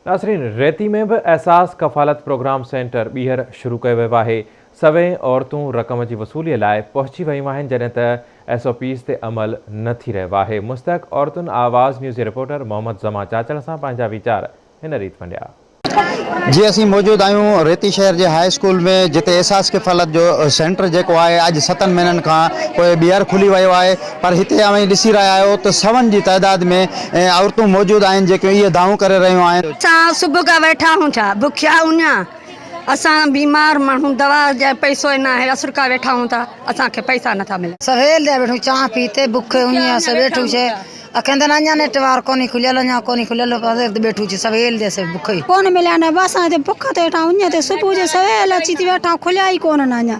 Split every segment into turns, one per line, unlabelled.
ناظرين ريتي ۾ به احساس ڪفالت پروگرام سينٽر ٻيهر شروع ڪيو ويو آهي، سوين عورتون رقم جي وصولي لاء پهچي ويون آهن جڏهن ته ايس او پيز تي عمل نه ٿي رهيو آهي، مستحق عورتن آواز نيوز جي رپورٽر محمد زمان چاچڙ سان پنهنجا ويچار هن ريت ونڊيا.
جي اسين موجود آهيون ريتي شهر جي هاء اسڪول ۾ جتي احساس ڪفالت جو سينٽر جيڪو آهي اڄ ستن مهينن کان پوء ٻيهر کلي ويو آهي پر هتي اوهين ڏسي رهيا آهيو ته سون جي تعداد ۾ عورتون موجود آهن جيڪيون اهي دانهون ڪري رهيون آهن.
اسان صبح کان ويٺا آهيون ڇا بکيا اڃا اسان بيمار ماڻهو دوا جا پئسو ئي ناهي اسر کان ويٺا آهيون ته اسان کي پئسا نٿا ملن.
سويل جا ويٺون چانهه پي تي بک اڃي اسين ويٺون ڇي اکين ته اڃا نيٽ وار ڪونهي کليل اڃا ڪونهي کليل ويٺون ڇي سويل جا اسين بک ئي.
ڪونه مليا نه اسان هتي بک تي ويٺا آهيون اڃ تي صبح جو سويل اچي ٿي ويٺا آهيون کليا ئي ڪونهن اڃا.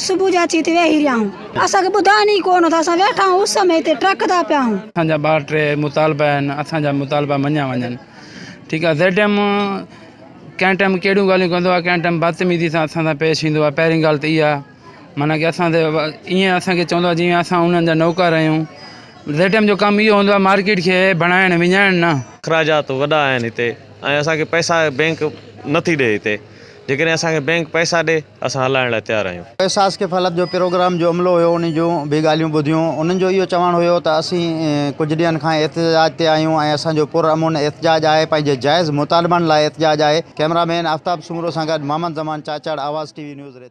صبح جو اچي هتي ويهي رهيا آهيون. اسان کي ٻڌائن ئي ڪونه ٿا. اسان ويٺا آهيون اس ۾ هتي ٽرڪندا پيا آهيون.
اسان جا ٻه ٽي مطالبا آهن اسان جا مطالبا مڃيا وڃن ٺيڪ آهي زيڊ ايم ڪنهن ٽائيم ڪهڙيون ڳالهيون ڪندو آهي ڪنهن ٽائيم بدتميزي سان اسان سان پيش ايندو آهي پهرين ڳالهه ته اها معنيٰ ڪي اسان تي ائين اسان کي چوندو آهي جيئن اسان انهن جا نوڪر آهيون زيڊ ايم جو ڪم اهو هوندو آهي مارڪيٽ کي بڻائڻ وڃائڻ نه.
اخراجات وڏا آهن هتي ۽ اسان کي پئسا بينڪ نٿي ڏي هتي جيڪڏهن اسان کي بينڪ پئسا ڏي اسان هلائڻ لاء تيار آهيون.
احساس ڪفالت جو پروگرام جو عملو هيو انهن جون به ڳالهيون ٻڌيون انهن جو اهو چوڻ هيو ته اسين ڪجهه ڏينهن کان احتجاج تي آهيون ۽ اسان جو پر امن احتجاج آهي پنهنجي جائز مطالبن لاء احتجاج آهي ڪئميرا مين آفتاب سومرو سان گڏ Muhammad Zaman Chachar Awaz T V news Reti.